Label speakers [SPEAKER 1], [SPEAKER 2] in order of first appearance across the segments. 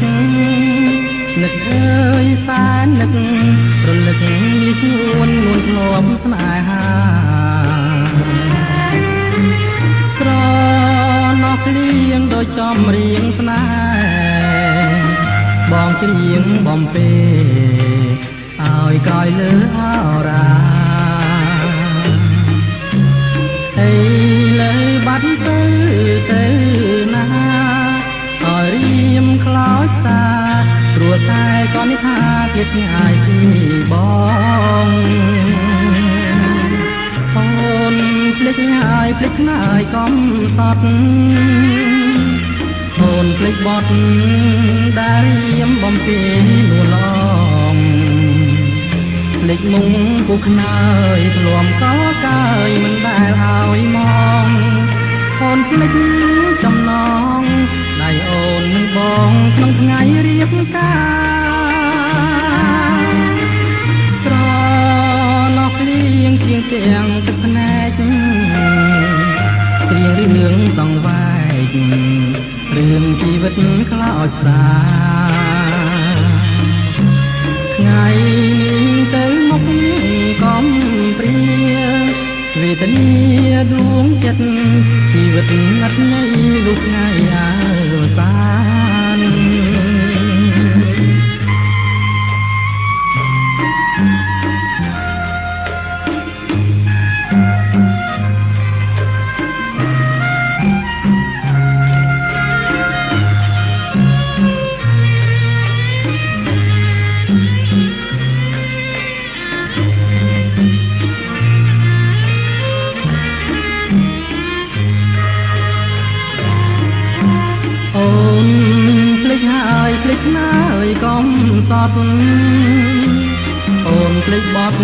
[SPEAKER 1] នឹកនឹកអើយសែននឹករលឹកលិះនួននួនធ្លាប់ស្នេហាក្រណោះភ្លៀងដូចចំរៀងស្នេហ៍បងច្រៀងបំពេឲ្យក្រោយលើអរាអីលើបាត់ទៅទៅណាឲ្យរៀមខ្លោចសាព្រោះតែក៏នេះថាឃ្លាតឆ្ងាយពីបងអូនភ្លេចហើយភ្លេចខ្នើយកំសត់អូនភ្លេចបត់ដែលរៀមបំពេនួលឡងភ្លេចមុងគូខ្នើយធ្លាំកកើយមិនដែលឲ្យមងអូនភ្លេចចំណងដៃអូននឹងបងក្នុងថ្ងៃរៀបការត្រណោះភ្លៀងគ្រៀងទាំងទឹកភ្នែកគ្រៀងរឿងសង្វែករឿងជីវិតខ្លោចសាថ្ងៃនេះទៅមុខកំព្រាវេទនាដួងចិត្តជីវិតអត់ន័យលុះថ្ងៃអវសានអូនភ្លេចហើយភ្លេចណាយកំសត់អូនភ្លេចបត់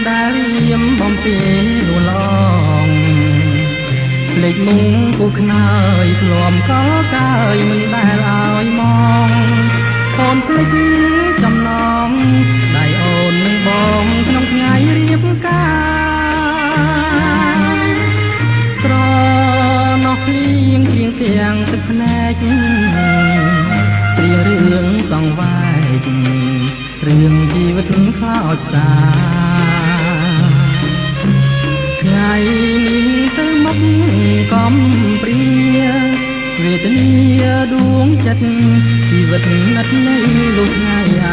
[SPEAKER 1] ដែលរៀមបំពេនួលឡងភ្លេចមុងគូខ្នើយធ្លាំកកើយមិនដែលឲ្យមងអូនភ្លេចចំណងដៃអូននឹងបងក្នុងថ្ងៃរៀបការត្រណោះភ្លៀងគ្រៀងទាំងទឹកភ្នែកគ្រៀងរឿងសង្វែករឿងជីវិតខ្លោចសាថ្ងៃនេះទៅមុខកំព្រាវេទនាដួងចិត្តជីវិតអត់ន័យលុះថ្ងៃអ